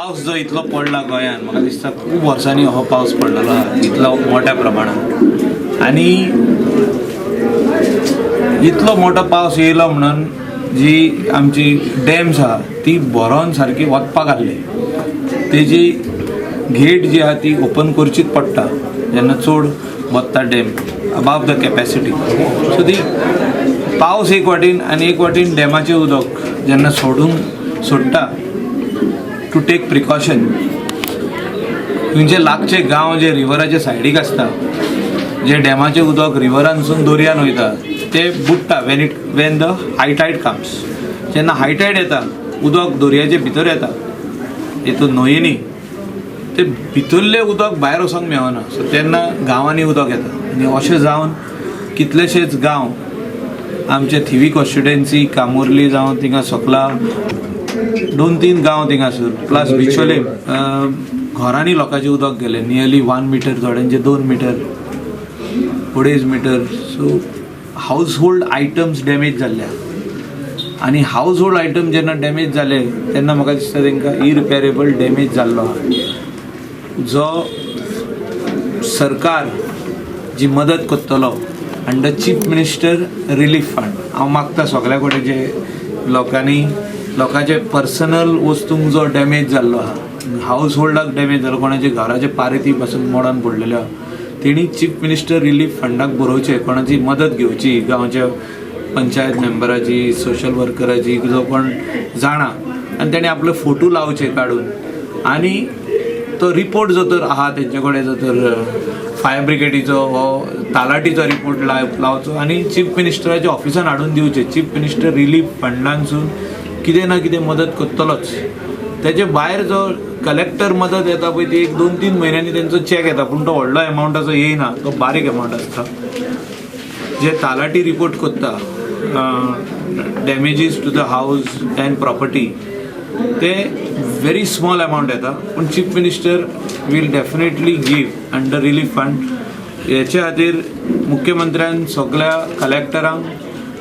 पावस जो इतलो पडला गोंयांत, म्हाका दिसता खूब वर्सांनी हो पावस पडलेलो आहा इतलो मोठ्या प्रमाणात. आनी इतलो मोठो पावस येयलो म्हणून जी आमची डॅम्स आहा ती भरोन सारकी वचपाक आहली. तेजी गेट जी आहा ती ओपन करचीच पडटा जेन्ना चड वता dam above the capacity. So ती पावस एक वाटेन आनी एक वाटेन डॅमाचें उदक जेन्ना सोडून सोडटा टू टेक प्रिकॉशन, तुमचे लागचे गांव जे रिवराच्या सायडीक आसता, जे डॅमाचें उदक रिवरानसून दर्यान वयता, ते बुडटा when the high tide comes. जेन्ना हाय टायड येता, उदक दर्याचे भितर येता हितून न्हंयेनी, ते भितरलें उदक भायर वचोंक मेळना. सो तेन्ना गांवांनी उदक येता आनी अशें जावन कितलेशेच गांव आमचे थिवी कॉन्स्टिट्युएन्सी, कामुर्ली जावं, थिंगा सकला दोन तीन गांव थिंगासर, प्लस बिचोले घरांनी लोकांचें उदक गेलें, नियरली 1 मिटर, थोड्यांचे 2 metre, 2.5 metre. So house hold items damage जाल्ले आहा आनी हावज होल्ड आयटम जेन्ना डॅमेज जाले तेन्ना म्हाका दिसता तांकां इरिपेरेबल डॅमेज जाल्लो आहा. जो सरकार जी मदत करतलो under Chief Minister Relief Fund, हांव मागता सगल्या कडेन, जे लोकांनी लोकांचे पर्सनल वस्तूंक जो डॅमेज जाल्लो आहा, हावज होल्डाक डॅमेज जालो, कोणाचे घराचे पारेती पासून मोडून पडलेल्यो आहा, तेणी चीफ मिनिस्टर रिलीफ फंडाक बरोवचें, कोणाची मदत घेवची, गांवच्या पंचायत मेंबराची, सोशल वर्कराची, जो कोण जाणा, आनी तेणी आपले फोटो लावचे काडून आनी तो रिपोर्ट जो तर आहा तेंचे कडेन, जो तर फायर ब्रिगेडीचो हो तालाटीचो रिपोर्ट लावचो आनी चीफ मिनिस्टराच्या ऑफिसान हाडून दिवचे. चीफ मिनिस्टर रिलीफ फंडांसून कितें ना कितें मदत करतलोच. तेजे भायर जो कलेक्टर मदत येता पळय, ती एक 2-3 म्हयन्यांनी तेंचो चॅक येता, पूण तो व्हडलो एमावंटाचो येयना, तो बारीक एमावंट आसता. जे तालाटी रिपोर्ट करता damages to the house and property, ते व्हेरी स्मॉल अमावंट येता, पूण Chief Minister will definitely give under relief fund. हेचे खातीर मुख्यमंत्र्यान सगळ्या कलेक्टरांक,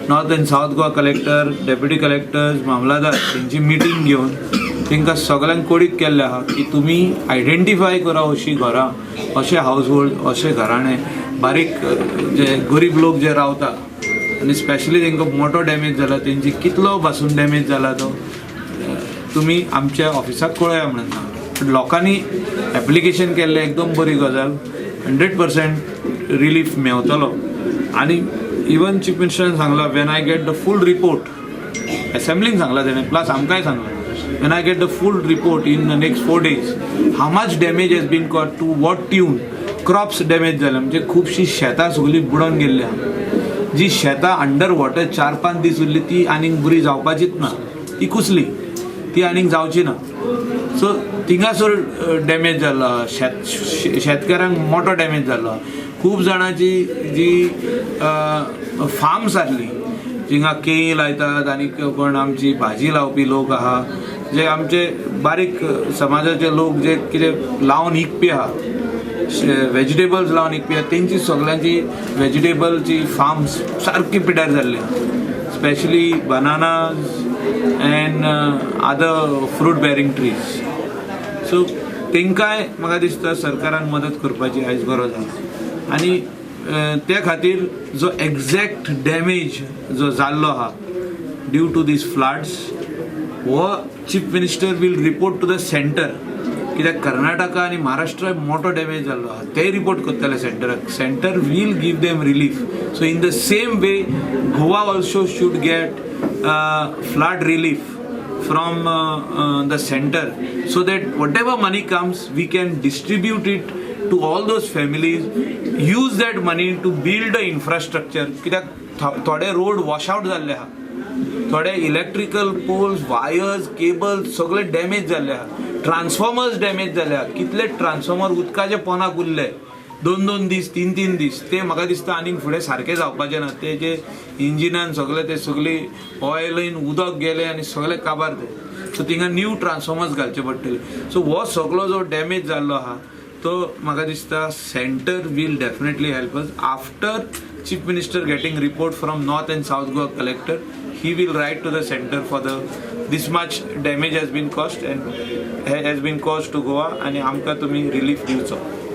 North and South Goa collector, deputy collectors, मामलादार तेंची मिटींग घेवन तांकां सगळ्यांक कोडीक केल्लें आहा की तुमी आयडेंटिफाय करा अशीं घरां, अशे हावज होल्ड, अशे घराणे, बारीक जे गरीब लोक जे रावता आनी स्पेशली तांकां मोठो डॅमेज जाला, तेंची कितलो पासून डॅमेज जाला तो तुमी आमच्या ऑफिसाक कळया म्हणून सांगलां. पण लोकांनी एप्लिकेशन केल्लें एकदम बरी गजाल, 100% रिलीफ मेवतलो. आनी इवन चीफ मिनिस्टरान सांगलां, when I get the full report, असेंब्लीन सांगलां तेणें, प्लस आमकांय सांगलां, when I get the full report in the next 4 days, how much damage has been caused, to what tune, crops damage जाले, म्हणजे खुबशीं शेतां सगळीं बुडोन गेल्ली आहा. जी शेतां अंडर वॉटर 4-5 दीस उरली, ती आनीक बरी जावपाचीच ना, ती कुसली, ती आनीक जावची ना. सो थिंगासर डॅमेज जाल्लो आहा. शेतकारांक मोठो डॅमेज जाल्लो आहा. खूब जाणांची जी फार्म्स आहली, जिंगा केळीं लायतात आनी कोण आमची भाजी लावपी लोक आहा, जे आमचे बारीक समाजाचे लोक जे कितें लावन विकपी आहा, वेजिटेबल्स लावन विकपी आहा, तेंची सगळ्यांची वेजिटेबलची फार्म्स सारकी पिड्यार जाल्ली, specially bananas and other fruit bearing trees. So तांकांय म्हाका दिसता सरकारान मदत करपाची आयज गरज आहा. आनी त्या खातीर जो एग्जॅक्ट डॅमेज जो जाल्लो आहा ड्यू टू these floods, हो Chief Minister will report to the centre, कित्याक कर्नाटका आनी महाराष्ट्राक मोठो डॅमेज जाल्लो आहा, ते रिपोर्ट करतले सेंटराक, centre will give them relief. So in the same way, Goa also should get flood relief from the center, so that whatever money comes, we can distribute it to all those families, use that money to build the infrastructure, कित्याक थोडे road wash out जाल्ले आहा, थोडे electrical poles, wires, cables सगळे damage जाल्ले आहा, transformers damage जाले आहा. कितले ट्रान्सफॉर्मर उदकाचे पोनाक उरले दोन दोन दीस, तीन तीन दीस, ते म्हाका दिसता आनीक फुडें सारकें जावपाचें ना. ते जे इंजिनान सगळे ते सगळी ऑयलीन उदक गेलें आनी सगळे काबार ते. सो थिंगा न्यू ट्रान्सफॉर्मर्स घालचे पडटले. सो हो सगळो जो डॅमेज जाल्लो आहा, तो म्हाका दिसता centre will definitely help us. After Chief Minister getting report from North and South Goa collector, he will write to the center for the This much damage has been caused and has been caused to Goa आनी आमकां तुमी relief दिवचो.